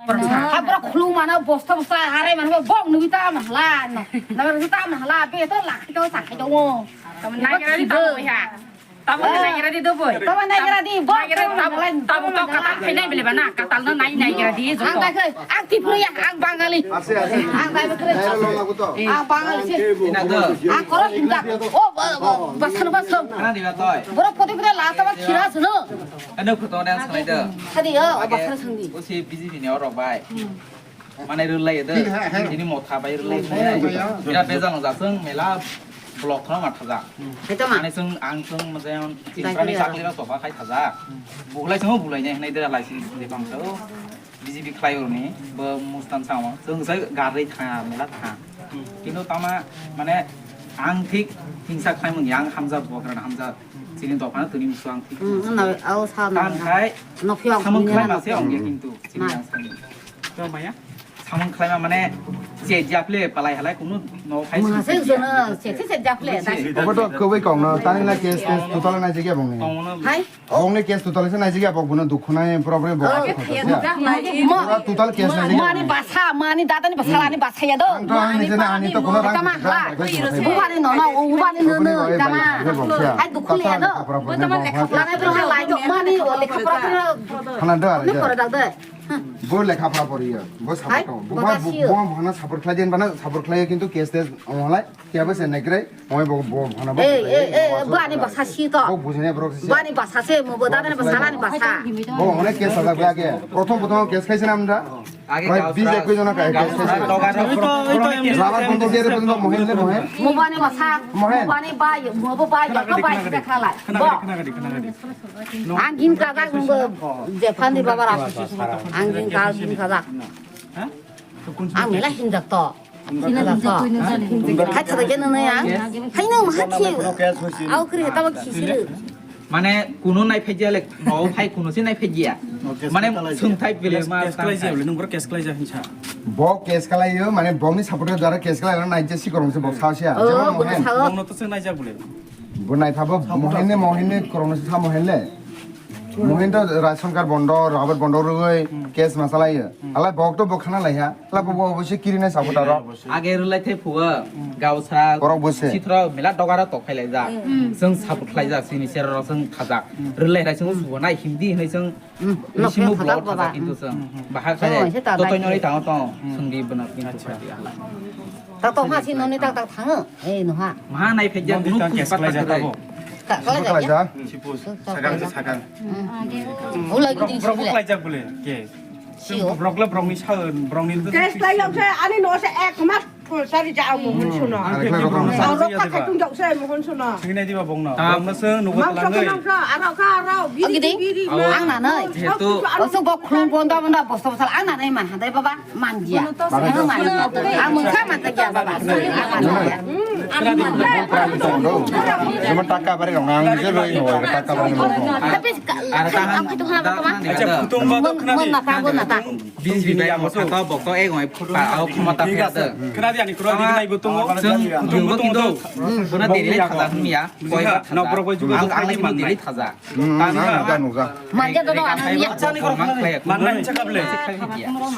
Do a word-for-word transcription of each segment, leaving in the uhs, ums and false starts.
Habra khulumano bosta bosta harai mano bok nugwi ta mahla. Nagar ta mahla be to lakhai to sakhai to. Nagira di tamo ya. Tamo nagira di do boy. Tamo nagira di bok. Nagira tamo tamo to katal khainai bele bana katal no nai nagira di jo. Ang ta khe ang Tripura ya ang Bangali. Ang ta khe ang Bangali se. Ang koro hinda. O basano basano. Kana diba toy. Borok poti pura la ta ba khira suno. Ano khuto nang salai do. Hadi yo basano sangdi. O si B J P ni orok bai. Mane rwlai de. Ini motha bai rwlai. Ira bejang jasung mela block khana matha ja. Mane sung ang sung majayon chini sakli ra soba khai thaja. Bulai sung bulai ne nai de lai sini de bang so. B J P khlai roni bo mustan sama. Sung sai garri tha mela tha. Kino tama mane ang thik hingsa khlai mung yang hamja bokra hamja. Chini dophano tuni musu ang thik. Au sa na. Tan khai. No phiok. Samung khlai ma se ong kintu. Chini ang sani. Samung khlaima mane che japle palai halai kunu no khai. Mase jono che che japle. Obo to kwbwi kong no tani na case case total na jigya bongni. Hai. Bongni case total se na jigya bok buno dukhu nai problem bok. Total case na jigya. Mani basa mani dada ni basa ani basa ya do. Ang to ani jena ani to kuno rang. Tama ha. Ubani no no ubani no no tama. Hai dukhu ya do. Tama lekha pura. Mani lekha pura. Khana do ara. Ni pura dak de. Bo lekha pora poriyo, bo hai, sabar tong. Bo basa bo siyo. Bo bana sabar khlai den bana sabar khlai kintu case tes onglai kya bo se negre, oi bo bo bana bo. Eh eh eh bo ani basa si to. Bo bujine bro si. Bo ani basa se mo bo dada ni basa ani basa. Bo onek case sajak lage. Prothom prothom case khaise na amra. Age prai bis ekoi jona kai case khaise. Ito ito em. Rabar kondo gere kondo mohen le mohen. Mo bo ani basa. Mohen. Mo bo ani bai, mo bo bai, ko bai se khala. Bo. Ang gin kajak nungbo jephandi babar asisi. Ang gin ka gin kajak. Ang mela hinjak to. Hinjak to. Hai thada gena naya. Hai nang maha thi. Au kri taba khisiri. Mane kuno nai phaiya le, no phai kuno si nai phaiya. Mane sung thai bile ma. Case khlai ja bile nung bro case khlai ja hinsa. Bo case khlai yo mane bongni support jara case khlai na nai je si korong se bo sao sia. Bongno to se nai ja bile. Bo nai phabo Mohin ne, Mohin ne korokno sa Mohin le. Mohin to ration card bondo, rubber bondo rwgwi case ma salai. Hala bok to bo khana lai ha. Hala bo bo se kiri nai sabo taro. Age rwlai the phuwa, gausa, borok bo se. Sithro mela dogara tok khai lai ja. Sung support khlai ja, sini sero sung khajak. Rwlai rai sung suwa nai Hindi hinai sung. Bisi mo block thajak kintu sung. Bahar khai. Totoi noi tang tong, sung di bana kintu. Tak tok ha si noni tak tak thango. Eh, no ha. Maha nai phai jak, nung kus pat pat. Ka kala jak ya? Sipus, sakang se sakang. Ulai gidi sile. Brok lai jak bole. Ke. Sio. Brok le brok ni sa, brok ni. Case lai jak se ani no se ek mas sari ja mo hun suno. Ang ke brok ni sa. Aro ka khai tung jak se mo hun suno. Sini nai di ba bong no. Bong no se nugo talang. Aro ka aro. Biri biri. Ang na nai. Jehetu. Oso bok khulung bonda bonda bosto bosal ang na nai man hadai baba. Manjia. Ang manjia. Ang mungsa manjia baba. Ang manjia. Cuma taka bari dong, ang je loi ho, taka bari dong. Tapi ka-, ang itu hana baba. Acha, kutung ba dok na di. Mung nata, mung nata. Bini bini yang bokto, bokto, eh, ngoi, pa, au, khomota. Thik ase. Khna di ani kro di nai bo tongo. Jeng, kutung bo tongo. Bona deri le thaja hum ya. Koi ba thaja. Nok bro koi jugo. Ang, ang le deri thaja. Hmm, nukjak, nukjak. Manja dono ano ya. Manna ni chakap le.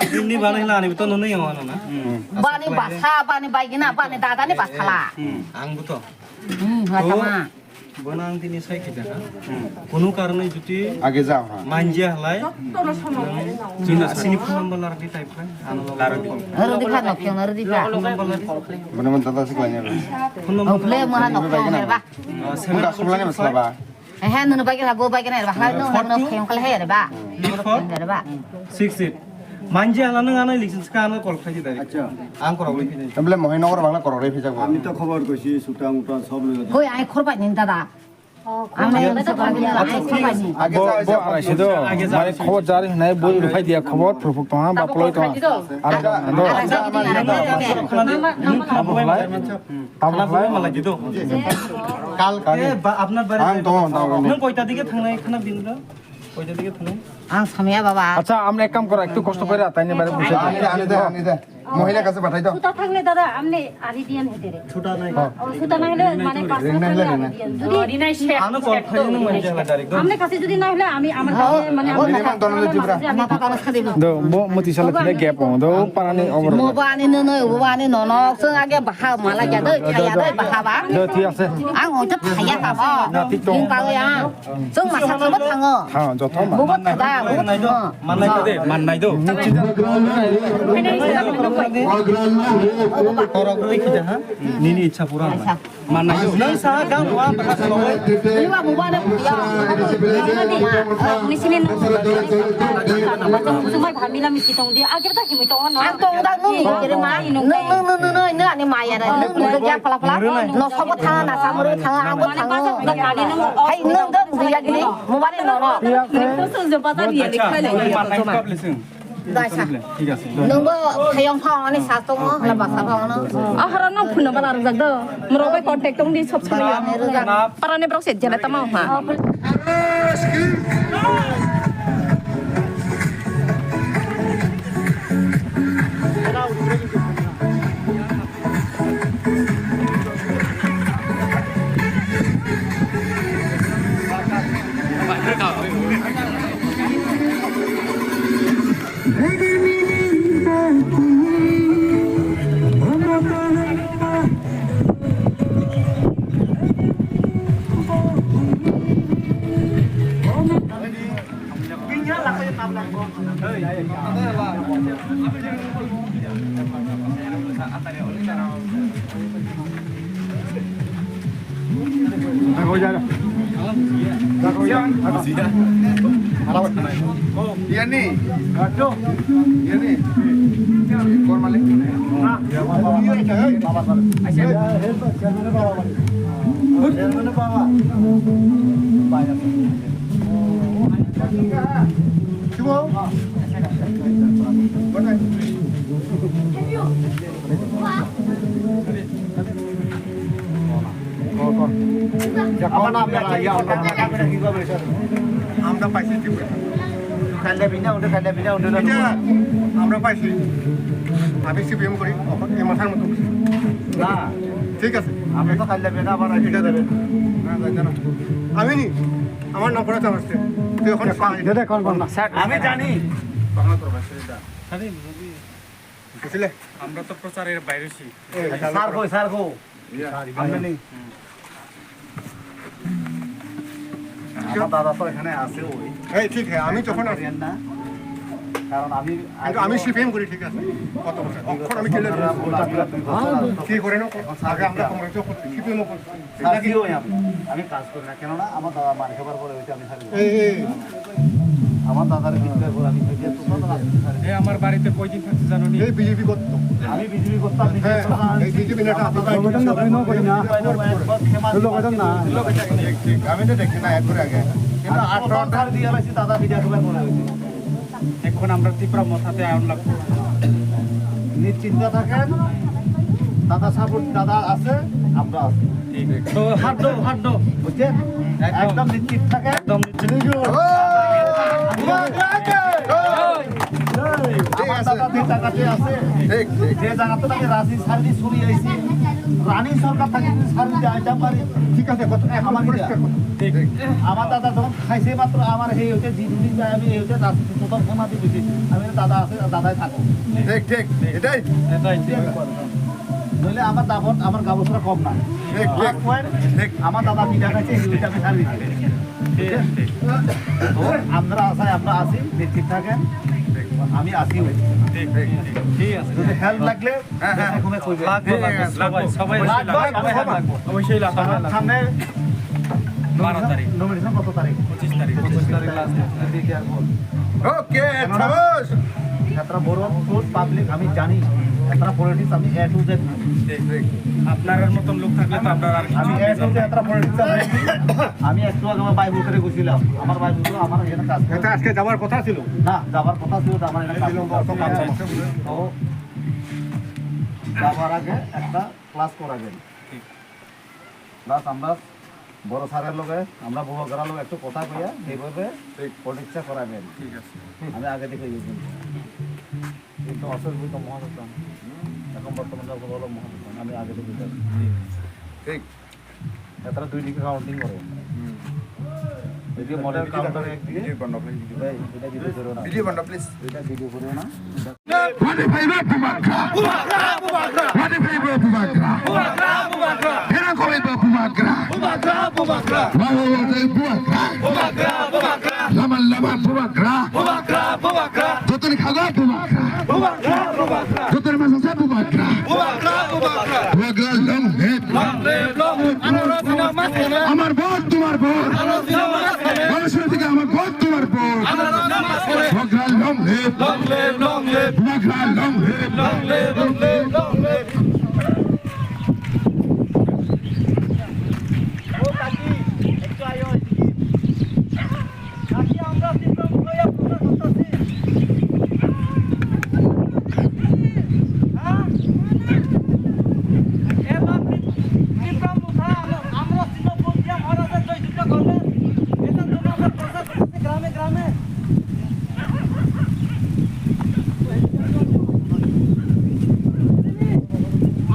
Ini bana hila ani betul nunu yang mana na. Bani basa, bani baigina, bani dada ni basala. Ang buto. Hmm, hatama. Bona ang tini sai kita ha. Kunu karone juti age jao ha. Manja halai. Jina sini phone number lar di type kan. Ano lar di. Rodi kha no phone rodi kha. Phone number lar. Bona man dada sik lanya. Phone number. Ople mora no phone ba. Muda sublanya masla ba. He, nunu bai kena, go bai kena, ba, hai, nunu, nunu, khayong kala he, ba. Eight four? Ba. Six eight. Manja hala nung ano election ska ano call khaji dai. Acha. Ang korok le phai. Tabole Mohin Nagar bangla korok le phai jago. Ami to khobor koisi, sutang utang sob loi. Hoi, ai khor bai nin dada. Ami to khor bai nin. Age bo, ja, bo ja, arai se do. Age ja. Mane khobor jari hinai bo rufai dia khobor, phurphuk tonga, ba poloi tonga. Aro ando. Abo lai. Abo lai. Kal kali. Ba, apnar bari. Ang to, ang to. Nung koita dige thangnai khana bini do? Koita dige thangnai? Ang samya baba. Acha, amne ek kam koro, ektu kosto kore, taini bare bujhe. Ani de, ani de, ani de. মহিলার কাছে পাঠাই দাও। সুতা থাকলে দাদা, আপনি আনি দিয়েন হেতেরে। সুতা নাই। ও, সুতা না হলে মানে পাঁচশো রিং না হলে থাকলে রিং আনি না। দিয়েন। যদি রিনাই শেখ, আনো কল শেখ তো খাই নো রিনাই মানে শেখ। জায়গা direct। আপনি কাছে যদি না হলে আমি আমার কাছে মানে আমার minimum দশ হাজার Tripura. Do, bo muti sala thile gap on. Do, parani obor. Mo bani no no, bo bani no no. Sung age baha mala ja doi, thaya doi baha ba. Do, thik ase. Ang oi to thaya ka ba. Na, thik to. Jing pa ya. Sung masa thabo thango. Ha, joto ma. Bo thada, bo thango. Mannai do de, mannai do. Torok roi khita, ha? Nini ichha pura. Mannai do. Nang saha gang wa baka salo. Iwa mubana ya. Nisi ni nang. Sumai bhamila misi tong di. Agir ta himui tong no. Ang tong da nung kere ma. Nung nung nung nung nung ani maya ra. Nung nung ya pala pala. No sobo thanga na samro thanga abo thanga. Hai nung da buya gini. Mobile no no. Nung to sun jempa ta dia ni khai le. Mannai kap lesung. Daisa. Thik ase. Nwngbo thayong phano ani sa tongo, hwla basa phano. Ahoro no phunno bana rwjak do. Mwrok bai contact tong di sob somoi. Parani rwjak. Parani borok se jene tamo ha. Iya ni. Iya ni. Kor malik. আমরা পাইছি ত্রিপুরা। এটা আমরা পাইছি। আমি সিপিএম করি, এখন এই মাথার মতো। না, ঠিক আছে। আপনি তো কাইলে বেটা আবার এটা দেবেন। না, যাইতে না। আমি নি, আমার নাম পড়া চালাচ্ছে। তুই এখন দাদা, কোন কোন না? আমি জানি। বুঝলে? আমরা তো প্রচারের বাইরে ছি। স্যার কই, স্যার কো? আমরা নেই। আমার দাদা তো এখানে আছে ওই। এই ঠিক আছে, আমি যখন আসি। না, কারণ আমি কিন্তু আমি সিপিএম করি, ঠিক আছে। কত বছর? অক্ষর আমি ক্লিয়ার করি। কি করে না? আগে আমরা কংগ্রেসও করছি, সিপিএমও করছি। সাথীও আমি, আমি কাজ করি না, কেননা আমার দাদা মার খাবার পরে হইতে আমি ছাড়ি। এই, এই। আমার দাদার ভিতরে বলে আমি হইতে তোমরা তো রাজনীতি ছাড়ি। এ আমার বাড়িতে কয়দিন থাকতে জানো নি? এই বিজেপি করতো। আমি বিজেপি করতাম, হ্যাঁ, বিজেপি করতাম। এই বিজেপি নেতা আমার দাদা বিজেপি করতো। করি না। একবার ক্ষমা লোক আছে না। ঠিক, ঠিক। আমি তো দেখি না, এক করে আগে। কিন্তু আমি আট প্রথম ঘন্টা ছাড়ি দিয়ে গেছি, দাদা ভিডিও করে বলে হইতে। এখন আমরা ত্রিপুরা মথাতে আয়ন লাগবো। নিশ্চিন্তা থাকেন, দাদা সাপোর্ট, দাদা আছে, আমরা আছি। ঠিক আছে। তো হাত দাও, হাত দাও। বুঝছেন? একদম। একদম নিশ্চিত থাকেন। একদম নিশ্চিত। ও! ঠিক আছে। আমার দাদা যে জায়গাতে আছে, ঠিক, ঠিক। যে জায়গাতে আমি রাজি সার্ভিস করি আইছি, রানী সরকার থেকে যদি সার্ভিস আইতে পারি, ঠিক আছে, কত, এখন আমার পরিষ্কার করো। ঠিক। আমার দাদা যখন খাইছে মাত্র আমার এই হচ্ছে জিডুলি যায়, আমি এই হচ্ছে রাজনীতি প্রথম ক্ষমা দিয়ে দিছি। আমি বলি, "দাদা আছে, দাদাই থাকো।" ঠিক, ঠিক, এটাই। এটাই ঠিক। নইলে আমার দাপট, আমার গাবছরা কম না। ঠিক, ঠিক। First point, ঠিক। আমার দাদা বিনা খাইছে, এই হচ্ছে আমি সার্ভিস। ঠিক, ঠিক। তো আমরা আশায় আমরা আছি, নিশ্চিত থাকেন, আমি আছি। ঠিক, ঠিক, ঠিক। ঠিক আছে। যদি হেল্প লাগলে হ্যাঁ, হ্যাঁ। যে কোনো কইবে। লাগবো, লাগবো, সবাই, সবাই লাগবো, লাগবো। অবশ্যই লাগবো। সামনে বারো তারিখ। নমিনেশন কত তারিখ? পঁচিশ তারিখ। পঁচিশ তারিখ লাস্ট ডেট। ওকে, কেননা সাবাস। এতটা বড় ফোর্স পাবলিক আমি জানি, এতটা পলিটিক্স আমি এ টু জেড। ঠিক, ঠিক। আপনার মতন লোক থাকলে তো আপনার আর কিছু আমি এ টু জেড এতটা পলিটিক্স আমি, আমি একটু আগে আমার ভাই বুঝতে গেছিলাম। আমার ভাই বুঝলো আমার এখানে কাজ করে। এটা আজকে যাওয়ার কথা ছিল। না, যাওয়ার কথা ছিল, তো আমার এখানে কাজ করতে হবে। আচ্ছা, আচ্ছা। তো যাওয়ার আগে একটা ক্লাস করাবেন। ঠিক। প্লাস আমরা বড় স্যারের লগে, আমরা বুবাগ্রার লগে একটু কথা কইয়া এইভাবে ঠিক। পরীক্ষা করাবেন। ঠিক আছে। আমি আগে থেকে ইয়ে করি। কিন্তু অসুবিধা মহান হতাম। বর্তমান যখন হলো মহান, আমি আগে তো বুঝতে পারছি। ঠিক। এ, তারা দুই দিকে কাউন্টিং করে। হুম। এদিকে মডেল কাউন্টার একদিকে। ভিডিও বন্ধ, প্লিজ, ভিডিও। এই, এটা ভিডিও করো না। ভিডিও বন্ধ, প্লিজ। এটা ভিডিও করো না। Wadi phaiba bubagra. Bubagra, bubagra. Wadi phaiba bubagra. Bubagra, bubagra. Hera koiba bubagra. Bubagra, bubagra. Wawa wawa bubagra. Bubagra, bubagra. Lama lama bubagra. Bubagra, bubagra. Jotoni khaga bubagra. Bubagra, bubagra. Jotoni masasa bubagra. Bubagra, bubagra. Bubagra long live. Long live, long live. Amar vote, tomar vote. Amar vote, tomar vote. Amar vote, tomar vote. Bubagra long live. Long live, long live. Bubagra long live. Long live, long live, long live. ও কাকি, একটু আয়ো এদিকে। কাকি, আমরা তীব্র মুখে প্রচার করতেছি। হ্যাঁ? এ বাপ, তীব্র মুখা, আমরা, আমরা তীব্র মুখা, মহারাজের জয় যুদ্ধ করবেন। এটা জন্য আমরা প্রচার করতেছি গ্রামে গ্রামে।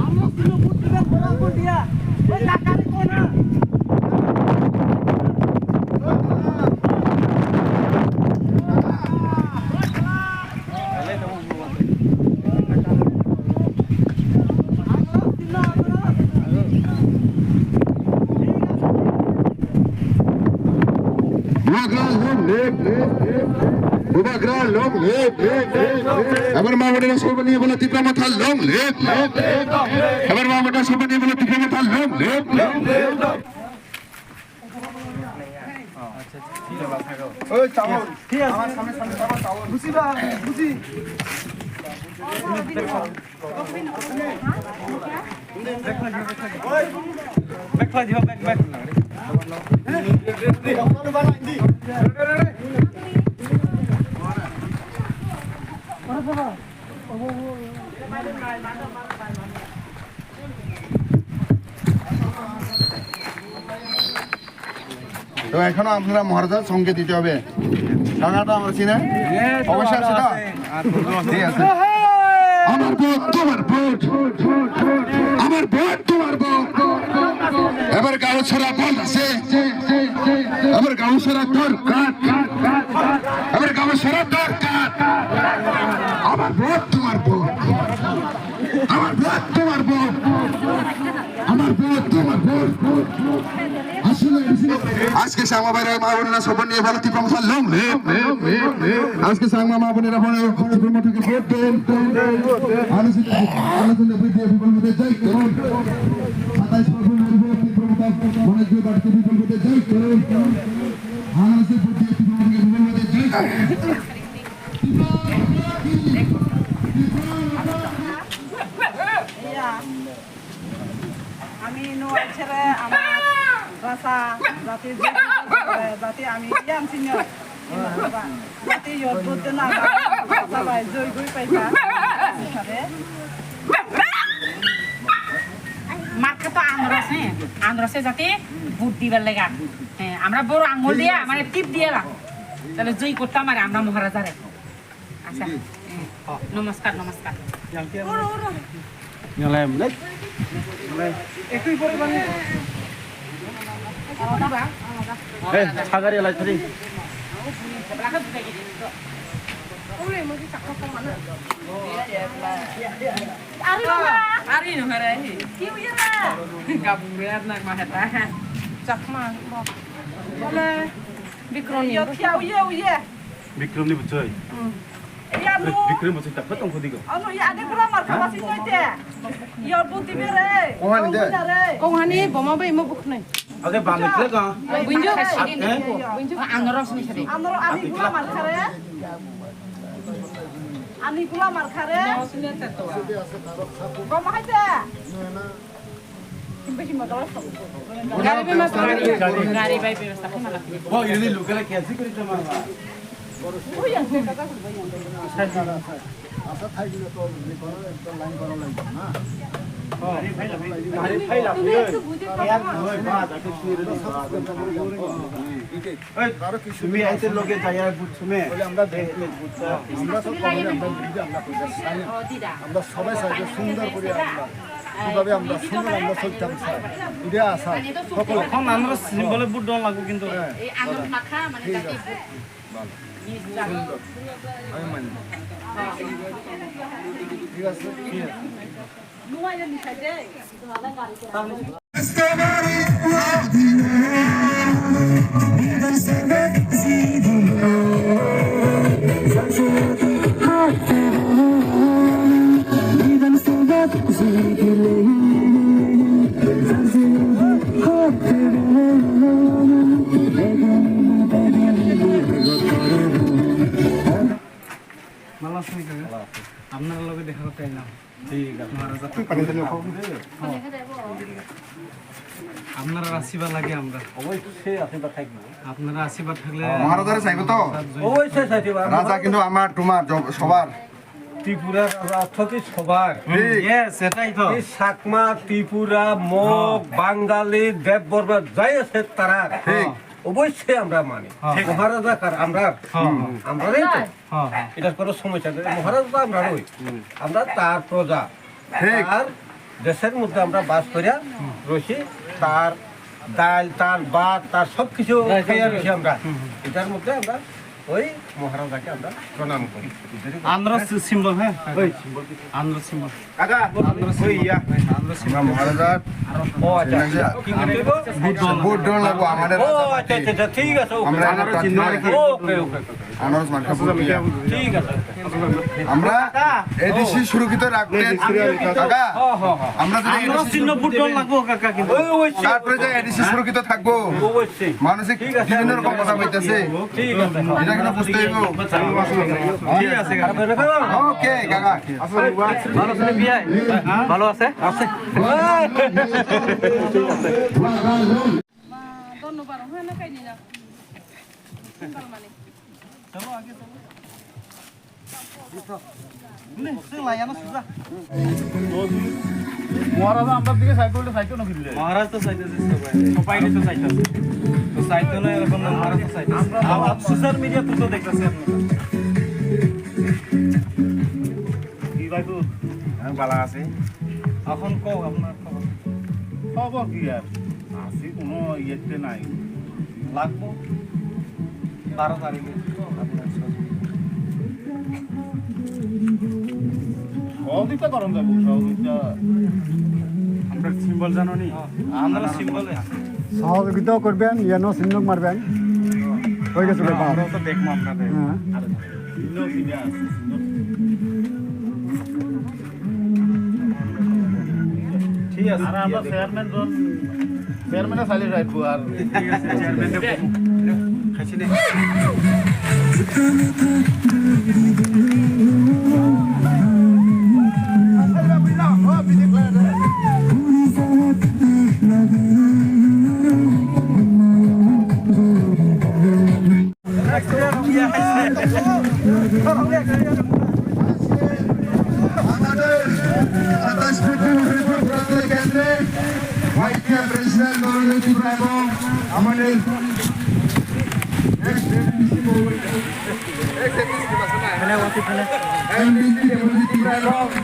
আমরা তীব্র মুখা, ওই কাকারে কই না? Bubagra long live. Bubagra long live. এবার মা বোনেরা সর্বনীয় বলে তীব্র মাথা long live. এবার মা বোনেরা সর্বনীয় বলে তীব্র মাথা long live. ওই চাউল। ঠিক আছে। আমার সামনে, সামনে চাউল, চাউল। বুঝি বা, বুঝি। ব্যাগ ফেলাই দিবা, ব্যাগ, ব্যাগ। তো এখনো আপনারা মহারাজার সঙ্গে দিতে হবে। টাকাটা আমরা চিনে? অবশ্যই আছে তো? ঠিক আছে। আমার ভোট, তোমার ভোট। আমার ভোট, তোমার ভোট। এবার গাঁও ছাড়া বন্ধ আছে। এবার গাঁও ছাড়া দরকার। এবার গাঁও ছাড়া দরকার। আমার ভোট, তোমার ভোট। আমার ভোট, তোমার ভোট। আমার ভোট, তোমার ভোট। আসলে আজকে শ্যামা ভাইরা মা বোনেরা সব নিয়ে বলো তীব্র মথা long live। আজকে শ্যামা মা বোনেরা বলে তীব্র মথাকে ভোট দেন। আলোচনা, আলোচনা বৃদ্ধি বিপুল মতে জয় করুন। সাতাইশ পার্সেন্ট ভোট তীব্র মথা মনে জয় বাড়তে বিপুল মতে জয় করুন। আলোচনা বৃদ্ধি বিপুল মতে বিপুল মতে জয় করুন। ইয়া, আমি নো ছেড়ে আমার ভাষা, জাতি, জাতি আমি ইয়াম চিনিয়র। জাতি ইয়ত বুঝতে না, ভাষা ভাই জয় গই পাইবা। মার্কা তো আন্দ্রসে, আন্দ্রসে জাতি ভোট দিবার লেগা। হ্যাঁ, আমরা বড় আঙ্গুল দিয়া, মানে টিপ দিয়া, তাহলে জয় করতাম আর আমরা মহারাজারে। আচ্ছা। নমস্কার, নমস্কার। Yang kia mana? Yang lain, mana? Yang lain. Itu ibu mana? Eh, sagari lai tadi. Ari no mara hi. Kiu ya na. Gabung re ar nak maheta. Chakma. Bole. Bikron ni. Yo, kiu ya, ya. Bikram ni bwchwi. Hmm. Ya, no. Bikram bwchwi tak tong khudi go. Ano ya, ade pura mar kha basi noi te. Ya, buti bere. Kong hani de? Kong hani, boma bai mo bukhnai. Age bang ni kle ka? Bunjo. Eh? Bunjo. Ano ros ni sari. Ano ro ani pura mar kha re. Ani pura mar kha re. Boma hai te. Gari bai bebasta khaima la. Oh, ini lu kala kiasi kuri sama. Asa thai gula to ni kono ekta line kono line na. এই, তুমি আইতে লগে যাইয়া বুঝছো নে? বলে আমরা দেখবো। আমরা তো কখনো আমরা বিরুদ্ধে আমরা করি না, জানি না। আমরা সবাই চাই যে সুন্দর করে আমরা, কিভাবে আমরা সুন্দর আমরা চলতাম চাই। এটা আশা। সকলে। এখন আমরা সিম্বলে ভোট দেওয়া লাগবো কিন্তু। হ্যাঁ। এই আঙুল মাখা মানে ঠিক তাকে আছে। ভোট ভালো। সুন্দর। আমি মানি। ঠিক আছে? ঠিক আছে। ভালো আছেন কাকা? আপনার লগে দেখা করতে আইলাম। ঠিক আছে। মহারাজা। আপনার আশীর্বাদ লাগে আমরা। অবশ্যই আশীর্বাদ থাকবে। আপনার আশীর্বাদ থাকলে মহারাজারে চাইবো তো? মহারাজার জয়। অবশ্যই চাইতে পারবো। রাজা কিন্তু আমার, তোমার, জ-, সবার। ত্রিপুরা রাজা অর্থ কি সবার? ঠিক। Yes, এটাই তো। এই চাকমা, ত্রিপুরা, মগ, হ্যাঁ। বাঙালি, দেব বর্মা যাই আছে তারা। ঠিক। অবশ্যই আমরা মানি। হ্যাঁ। মহারাজা কার? আমরা। হ্যাঁ। আমরাই তো। হ্যাঁ, হ্যাঁ। এটার কোনো সমস্যা নেই। মহারাজ তো আমরা রই। হুম। আমরা তার প্রজা। ঠিক। তার দেশের মধ্যে আমরা বাস করিয়া হুম। রয়েছি। তার ডাল, তার ভাত, তার সব কিছু রাইট, খাইয়া রাইট। রয়েছি আমরা। হুম, হুম। এটার মধ্যে আমরা ওই মহারাজাকে আমরা প্রণাম করি। আন্ধ্র সি-, সিম্বল, হ্যাঁ? ওই সিম্বল। আন্ধ্র সিম্বল। কাকা, আন্ধ্র ওই সিম্বল। ইয়া। আন্ধ্র আমরা সিম্বল। মহারাজার ও আচ্ছা। সিগনেচার। কি করতে হইব? বুট ডন। বুট ডন লাগবো, আমাদের ও রাজা আচ্ছা, আচ্ছা, আচ্ছা, ঠিক আছে, ওকে। আমরা আনারস চিহ্ন আর কি? ওকে, ওকে, ওকে। আনারস মার্কা ভোট দিয়া। ঠিক আছে। আমরা এডিসি সুরক্ষিত রাখতে, কাকা, হ্যাঁ, হ্যাঁ, হ্যাঁ। আমরা যদি আনারস এডিসি চিহ্ন বুট ডন লাগবো, কাকা, কিন্তু। ওই, ওই, তারপরে যে এডিসি সুরক্ষিত থাকবো। অবশ্যই। মানসিক ঠিক আছে। বিভিন্ন রকম কথা বলতেছে। ঠিক আছে। এটা কিন্তু বুঝতে হইব। ঠিক আছে, কাকা। ওকে, কাকা। ভালো আছেন, বিয়াই? ভালো আছে? আছে। ধন্যবাদ। মহারাজা আমরার দিকে চাইতো বলে চাইতো না ফিরলে। মহারাজ তো চাইতেছে সবাই। সবাই তো চাইতেছে। তো চাইতো না এরকম না, মহারাজ তো চাইতেছে। আমরা আবার সোশ্যাল মিডিয়া তো দেখতেছে আপনারা। কি ভাই তো? আমি ভালো আছি। এখন কও আপনার খবর। খবর কি আর? আছি কোনো ইয়েতে নাই। লাগবো বারো তারিখে। সহযোগিতা করেন যাবো, সহযোগিতা। আমরা সিম্বল জানো নি? আমরা সিম্বল। সহযোগিতাও করবেন, ইয়ানো সিন্ধুক মারবেন। হয়ে গেছে ব্যাপার। আমরা তো দেখবো আপনাদের। হ্যাঁ। আর ভিন্ন ভিন্ন আছে, ভিন্ন। ঠিক আছে। আর আমরা চেয়ারম্যান জন, চেয়ারম্যানে চালিয়ে রাখবো আর। ঠিক আছে, চেয়ারম্যান দেবো। খাইছি নে। আমাদের আঠাশ ফুট কেন্দ্রে ভাইস প্রেসিডেন্ট নরেন্দ্র ত্রিপুরা এবং আমাদের এমডিসি ডেপুটি ত্রিপুরা এবং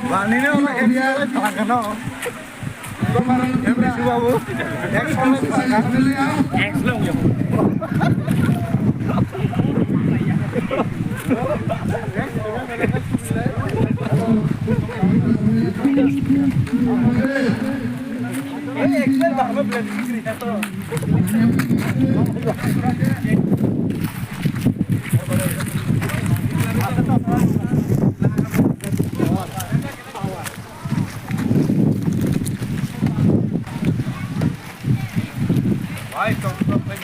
ভাই, টক টক ভাই।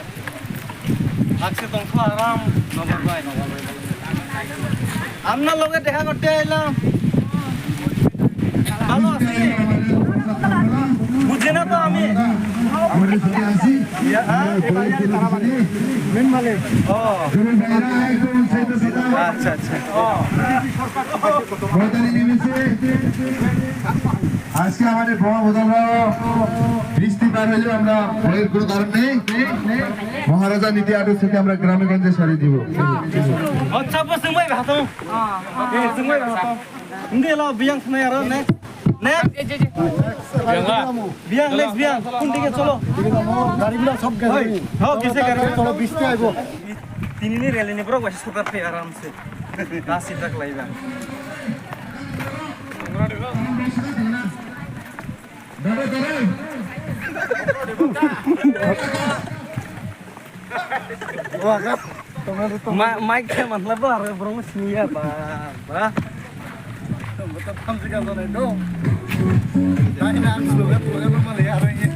আজকে তখন আরাম, নগর ভাই। আপনার লগে দেখা করতে আইলাম। ভালো আছেন? বুঝ চেনা তো আমি। আমাদের সাথে আছি। ইয়া, হ্যাঁ? ও। আচ্ছা, আচ্ছা। ময়দানে নেমেছে। আজকে আমাদের বোমা বোতলরাও বৃষ্টি পার হইলেও আমরা ভয়ের কোনো কারণ নেই। মহারাজা নীতি আদর্শ থেকে আমরা গ্রামে গঞ্জে সারি দিব। আচ্ছা, বস, তুমি ভাত। এই, তুমি ভাত। Hindi lo, biyang thani aro, next. Next. Biyang, next, biyang. কোন দিকে চলো? গাড়িগুলো সব গেছে। হ্যাঁ, গেছে গাড়ি। চলো, বৃষ্টি আইবো। Tini ni rally ni borok bai sotar phai aram se. Last sita khlai ba. Ma-, mic khe manla ba, aro borok siniya ba, ba. Tamo ta thamsi ka sanai do. Dai na ang slogan, slogan ma le aro ye.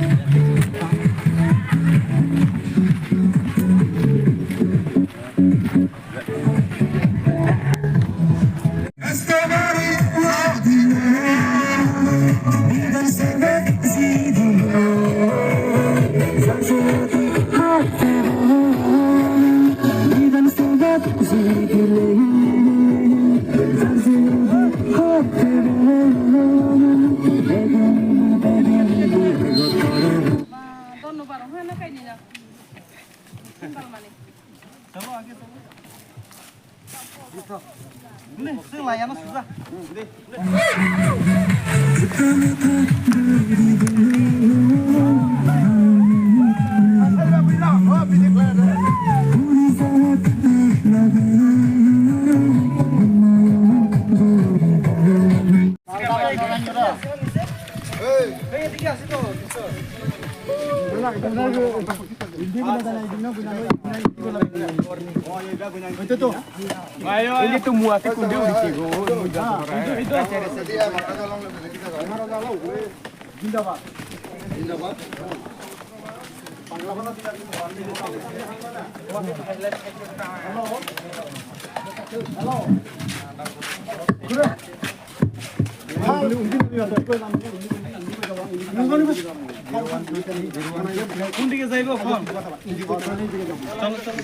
কোন দিকে যাইব এখন? চলো, চলো।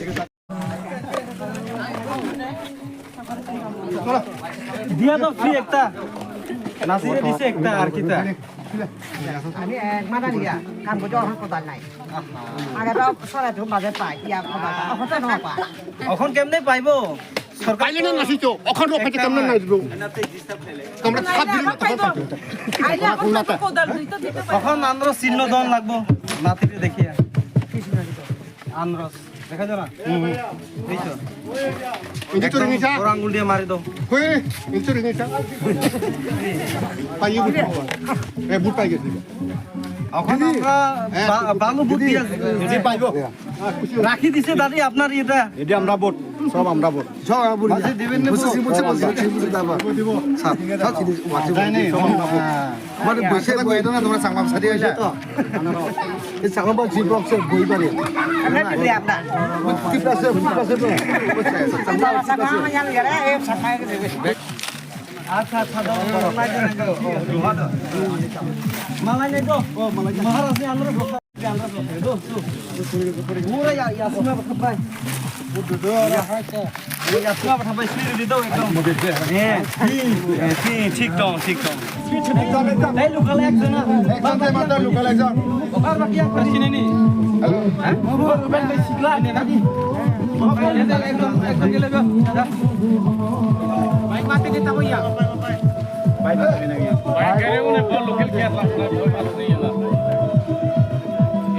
দিয়া তো ফ্রি একটা। নাসিরে দিছে একটা আর কিতা। আমি এক মাথা দিয়া কাম করতে অখন কোদাল নাই। আগে তো সরাই তো বাজে পাই, ইয়া কোদাল পাই, অখন তো না পাই। অখন কেমনে পাইবো? সরকার পাইলে না নাসি তো, অখন রোপ হইতে কেমনে নাই দিবো? আমরা সাত দিন মতো পাইবো। আইলে অখন তো কোদাল দুইটা দিতে পারবো। অখন আন্দ্রস চিহ্ন দন লাগবো, নাতিরে দেখিয়া। আন্দ্রস। দেখা যায় না? হুম, হুম। এই তো। এই যে তোর একদম নিশা। ওর আঙ্গুল দিয়ে মারি দাও। কই? এই তোর নিশা। পাইয়ে বুট। এ, বুট পাই গেছি। এখন দিদি। আমরা হ্যাঁ, বা-, বালু বুট দিদি। দিয়ে যে পাইবো। রাখি দিছে দাদি আপনার এটা। এটা আমরা বুট, সব আমরা বুট। সব আমরা বুট। বুঝে দিবেন না বুঝে, বুঝে, বুঝে, বুঝে, বুঝে, বুঝে, বুঝে, বুঝে, বুঝে, বুঝে, বুঝে, বুঝে, বুঝে, বুঝে, বুঝে, বুঝে, বুঝে, মানে বসে বই এটা না তোমরা চাংলাম সাথে হইলে তো। এই চাংলাম বা জিপ বক্সে বই পারে। আমরা দিলে আমরা। টিপ আছে, টিপ আছে তো। চাংলাম টিপ আছে। আচ্ছা, আচ্ছা, দাও, দাও। মালাই নেই তো? ও, মালাই নেই। মহারাজ নেই, আমরা বক্তা। Pura ya, ya, sima bwthabai. Ya, sima bwthabai, sini di do ekdom. Eh, eh, si, thik tong, thik tong. Dai local ekjon na. Ekjon dai mata local ekjon. Ar baki ya, sini ni. Hello. Hah? Local dai sikla ni na di. Ekdom, ekdom gele go. Bike mate kita ko ya. Bike kare une bol local kya la, bol bol nahi hai na.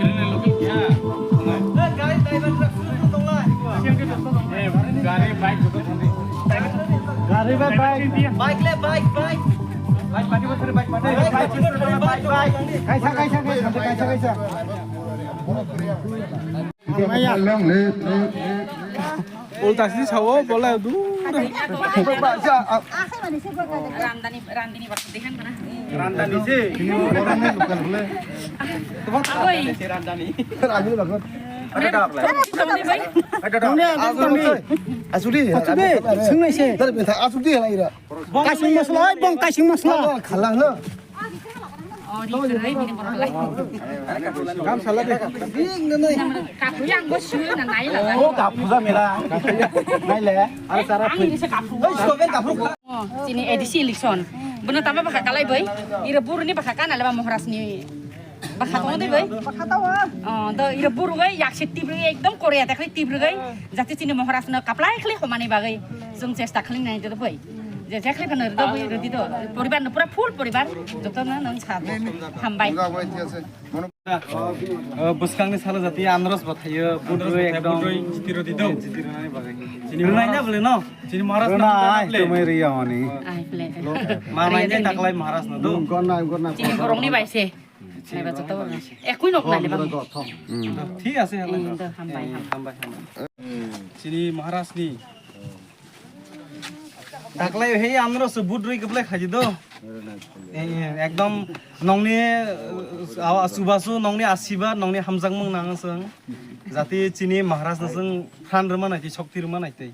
Ini local kya? Gari bike. Gari bike, bike. Bike le, bike, bike. Bike mati bol, bike mati. Bike, bike, bike. Kaisa, kaisa, kaisa, kaisa, kaisa. Long live. Ulta sini sawo bola du. Randani, randani bakal dehan mana? Randani se. Oi. Randani bakal. Asuli. Asuli. Asuli. Sungai se. Asuli. Kaising masala, bong kaising masala. Khala na. Oh, ri kwrwi bini borok lai. Gam sala de. Kaphu yang bo sui na nai la. Oh, kaphu ja mela. Nai le. Are sara. Ang ini se kaphu. Oi, soben kaphu. Oh, chini A D C election. Bono tama bwkha kalai bai. Ira buruni bwkha kana le ba Maharaj ni. Bwkha tong de bai. Bwkha tawa. Oh, do ira buru bai yak se tibri ekdom Korea ta khli tibri gai. Jati chini Maharaj no kaplai khli homani bagai. Jung chesta khli nai de bai. Je je khli kana do bai rodi do. Poribar no pura full poribar. Joto na nang sa. Hambai. Bwskangni salo jati anros bathayo, budroi ekdom. Budroi jitiro di do. Jitirnani bagwi. Chini Rwnai na bole no? Chini Maharaj na Rwnai, bole. Tumai riya oni. Ai, ple. Ma mai ne taklai Maharaj na do. Gorna, gorna. Chini borokni bai se. Naiba joto borok. Ekui nok nai le bang. Thik ase hala. Indo hambai ham. Hambai hambai. Chini Maharaj ni. Taklai he amro se budroi keplek khaji do. Eh, ekdom nongni, eh, awa subasu nongni asiba nongni hamjakmung nang sung. Jati chini Maharaj na sung phan rwma nai tei, shokti rwma nai tei.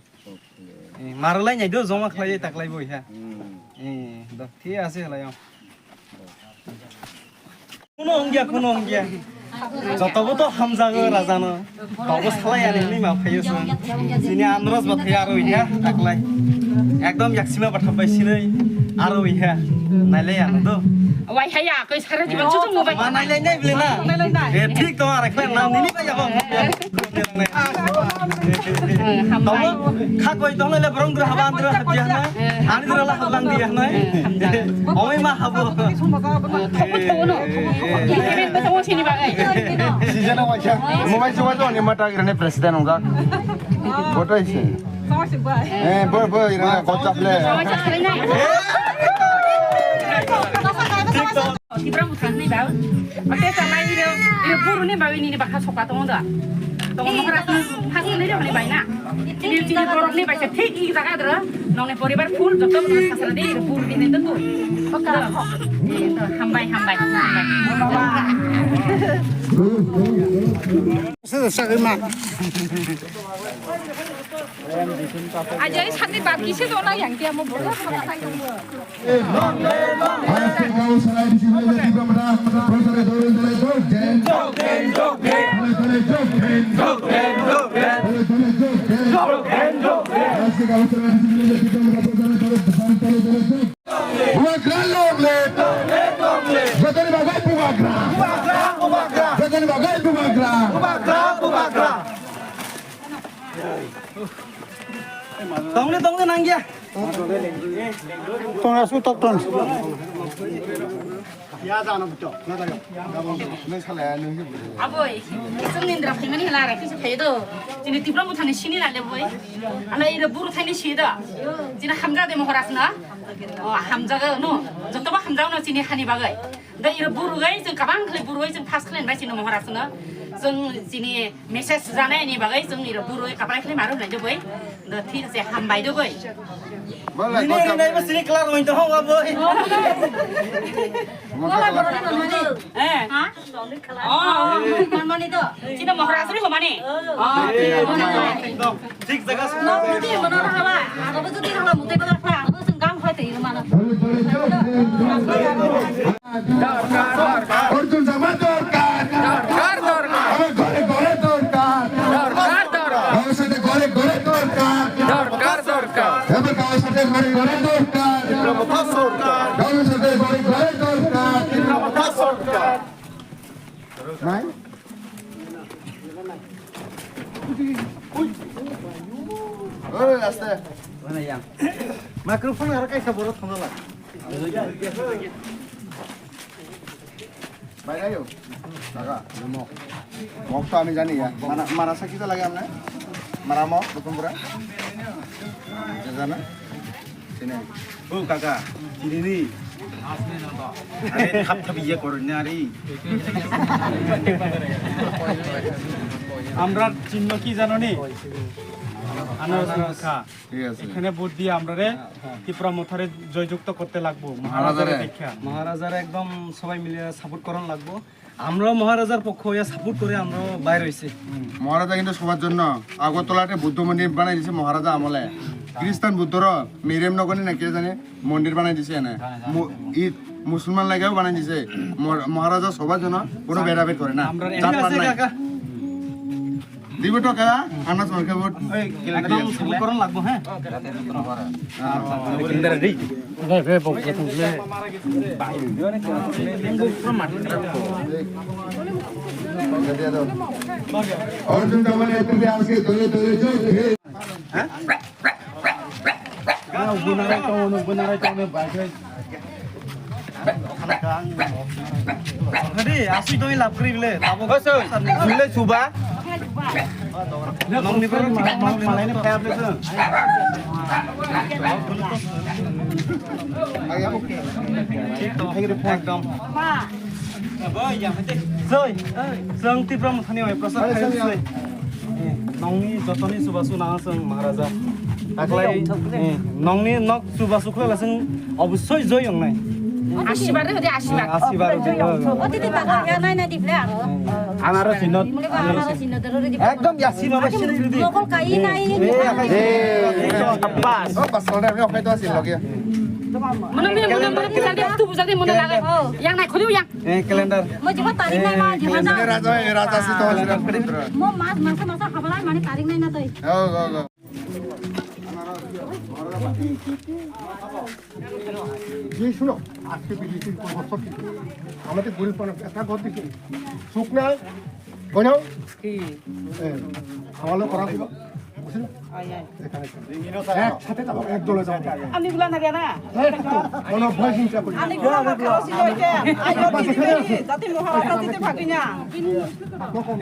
Eh, marwlai nai do, joma khlai taklai bo iha. Eh, do, thik ase hala yong. Kuno ongya, kuno ongya. Jotobo to hamjago rajano. Tobo salai ani ni ma phayo sung. Chini anros ba thaya aro iha taklai. Ekdom yaksima ba thabai sinai aro iha. Nailai ano do. Wai haya koi sara jiban chuchung mo bai. Ma nailai nai bile na. Eh, thik to ara khlai na nini ba yabo. Tobo kha koi dong le borong dra haba andra hapya na. Ani dra la hablang dia na. Oi ma habo. Sijana wacha. Mobile chubachu ni mata grene president ongkha. Photo isi. Eh, bo, bo, ira na kocap le. Tipra muthang ni bau. Ate samai ni bau. Ni buru ni bau ni bakha soka tongo da. Tongo mokra phas ni ni bai na. Chini, chini borok ni bai se thik i jaga dro. Nongni poribar full joto sasra de buru ni de tu. Oka. Hambai, hambai, hambai. Aja ini sani bab kisi dona yang dia mau bodoh sama saya. Aste gaon sarai bisi bile Tipra Motha, Professor Dorendra Jok Jain. Jok Jain, Jok Jain. Jok Jain, Jok Jain. Jok Jain, Jok Jain. Aste gaon sarai bisi bile Tipra Motha, Professor Dorendra Jok. Bubagra long live. Jotoni bagwi Bubagra. Jotoni bagwi Bubagra. Tongni, tongni nangya. Tong asu tok tong. Aboi, isang nindra phaimani hala ra kisa phaido. Chini Tipra Mothani sini la le boi. Ala ira buru thani si do. Chini hamja de Maharaj na. O hamja ga no. Joto ba hamja no chini hani bagai. Da ira buru gai jeng kabang khle buru gai jeng pas khle bai chini Maharaj na. Jeng chini message jana ni bagai jeng ira buru gai kapai khle maru nai de boi. Da thik se hambai de boi. Nini rinai ba sini klar oin to ho ba boi. Eh. Ha? Oh, manmani to. Chini Maharaj ri homani. Oh. Thik jaga. No, mudi mana hala. Aro jodi hala mudi bala kha. Aro sing gam khoi te mana. Arjun Sharma dorkar. Dorkar, dorkar. Amar ghore ghore dorkar. Dorkar, dorkar. Amar sathe ghore ghore dorkar. Dorkar, dorkar. Amar sathe ghore ghore dorkar. Dorkar, dorkar. Amar sathe ghore ghore dorkar. Dorkar, dorkar. Nai. Oi, aste. Mana yang? Microphone aro kaisa borok thangla. Bhai, ayo. Daga, mok. Mok to ami jani ya. Mana, mana sakhi to lage amne? Mara mok, bukum pura. Jana? Sini. O kaka, sini ni. Are thap thap iye korni ari. আমরা চিহ্ন কি জানো নি? আনারস মুখা। ঠিক আছে। এখানে ভোট দিয়ে আমরারে ত্রিপুরা মথারে জয়যুক্ত করতে লাগবো। মহারাজারে। মহারাজারে। দেখা। মহারাজারে একদম সবাই মিলে সাপোর্ট করান লাগবো। আমরাও মহারাজার পক্ষ হইয়া সাপোর্ট করে আমরাও বাইর হইছি। মহারাজা কিন্তু সবার জন্য আগরতলাতে বুদ্ধ মন্দির বানাই দিছে মহারাজা আমলে। খ্রিস্টান বুদ্ধর মেরিয়াম নগরী নাকি জানে মন্দির বানাই দিছে এনে। জানে, জানে। ম-, ই মুসলমান লাগে বানাই দিছে। মর-, মহারাজা সবার জন্য কোনো ভেদাভেদ করে না। জাত পাত নাই। দিবি তো কা? আনাজ মার্কা ভোট। একদম সমীকরণ লাগবো, হ্যাঁ। অর্জুন কামাল একটু আজকে দলে দলে যোগ। Hadi, asli doi lap kri bile, tabo. Bile suba. Nong ni pura ma-, ma-, malai ni kaya bile. Ekdom. Joi, joi, Tipra Mothani oi, Prasad Khayu soi. Eh, nongni jotoni chubachu nang chwng Maharaja. Taklai, eh, nongni nok chubachu khlai la chwng obosoi joi wngnai. Asirwad rw di, asirwad. Asirwad rw di. Oti di taga ya nai nai di ble. Anaro sinot. Mule ba anaro sinot rw di. Ekdom yasi ma ba sinot rw di. Mokol kai nai. Eh, eh, bas. Oh, bas, kalau dah, oke, itu hasil lagi ya. Mana mana mana mana kita dia tu bukan dia mana lagi. Yang naik kau yang. Eh, calendar. Mo jibo tarik nai ma jibo na. Raja, eh, raja si to. Mo mas, masa, masa, habla, mane tarik nai na toi. Go, go, go. যে শুনো, আজকে বিজেপির পরিবর্তন কিন্তু আমাদের গরিব মানুষ একটা ঘর দিচ্ছে, সুখ নাই, কোনো, হ্যাঁ, আমাদের করা ছিল, বুঝলেন? এখানে একসাথে যাবো, এক দলে যাবো। Ani gula na gana. কোনো ভয় চিন্তা করি না। Ani gula na gana. Ayo, jati mohara jati bhagina.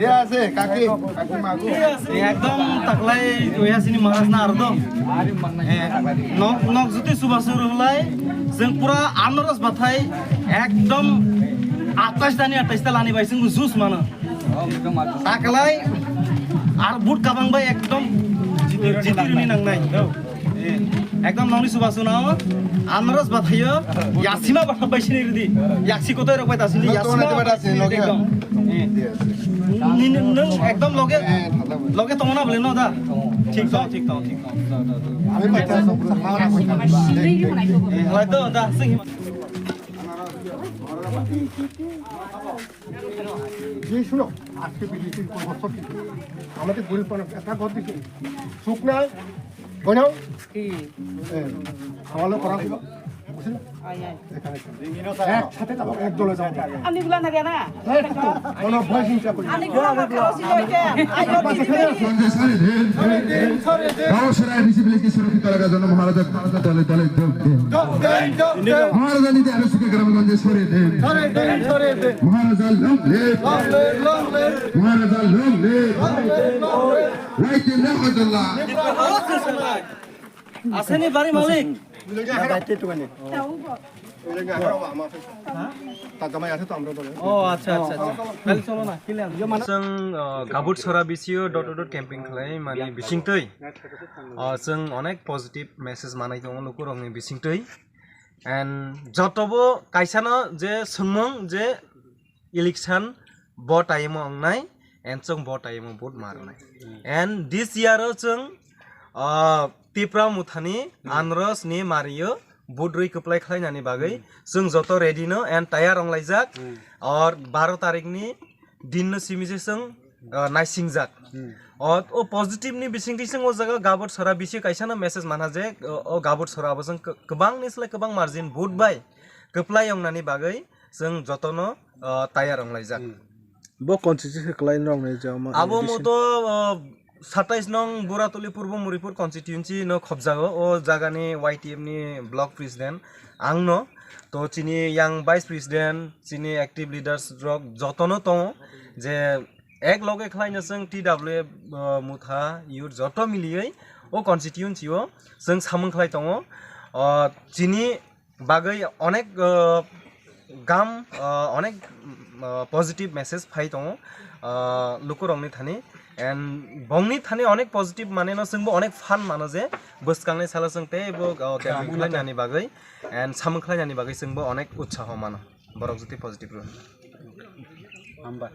Iya sih, kaki, kaki magu. Ekdom taklai, iya sini maras na ardo. Eh, nok, nok juti suba suru lai, jeng pura anaras bathai, ekdom atas tani atas talani bai sing jus mana. Taklai, ar but kabang bai ekdom jiti, jiti rini nang nai. Eh, ekdom nongni suba suna o, anaras bathayo, yasima batha bai sini ridi. Yaksi kotai rok bai ta sini, yasima batha sini ekdom. Eh. Ni, ni, nung ekdom loge, loge tongna bole no da. Thik tong, thik tong, thik tong. Eh, lai to da, sing. যে শুনো, আজকে বিজেপির পরিবর্তন কিন্তু আমাদের গরিব মানুষ একটা ঘর দিচ্ছে, সুখ নাই, কোনো, হ্যাঁ, আমাদের করা ছিল, বুঝলেন? এখানে একসাথে যাবো, এক দলে যাবো। Ani gula na gana. কোনো ভয় চিন্তা করি না। Ani gula na gana. Ayo, Sanjay সরে দেন। গাঁও সারা বিসি ভিলেজকে সুরক্ষিত রাখার জন্য মহারাজা দলে দলে যোগ দেন। মহারাজা নীতি আরো সুখে গ্রামগঞ্জে সরে দেন। মহারাজা long live। মহারাজা long live। রাইতে রহমতুল্লাহ। Aseni bari malik. Chwng, uh, Gabut Sora bisio dot dot camping khlai mani bisingtwi, uh, chwng onek positive message manai tongo lukurokni bisingtwi. And jotobo kaisano je swngmung je election bo time o wngnai, and chwng bo time o vote marnai. And this year o chwng, uh, Tipra Mothani Anros ni mario vote rwi kwplai khlainani bagwi chwng joto ready no and tayar wnglaijak. Or baro tarik ni din no simi je chwng, uh, naisingjak. O, o positive ni bisingtwi chwng o jaga Gabut Sora bisi kaisa no message mana je, o, o Gabut Sora abo chwng kwbang ni slai kwbang margin vote bai kwplai wngnani bagwi chwng jotono, uh, tayar wnglaijak. Bo constituency kwlai nw rwnai je omo abo election. Moto, uh, satais nong Buratuli Purbo Muripur constituency no khobjago, o jagani Y T F ni block president ang no, to chini yang vice president, chini active leaders rok jotono tongo, je ek loge khlaino chwng T W F, uh, Motha youth joto miliwi o constituency o chwng samung khlai tongo, uh, chini bagwi onek, uh, gam, uh, onek, uh, positive message phai tongo, uh, lukurokni thani. And bongni thani onek positive mane no chwngbo onek fan mano je bwskangni salo chwng teibo, uh, campaign khlainani bagwi and samung khlainani bagwi chwngbo onek utsaho mano. Borok jotoi positive rw. Hamba.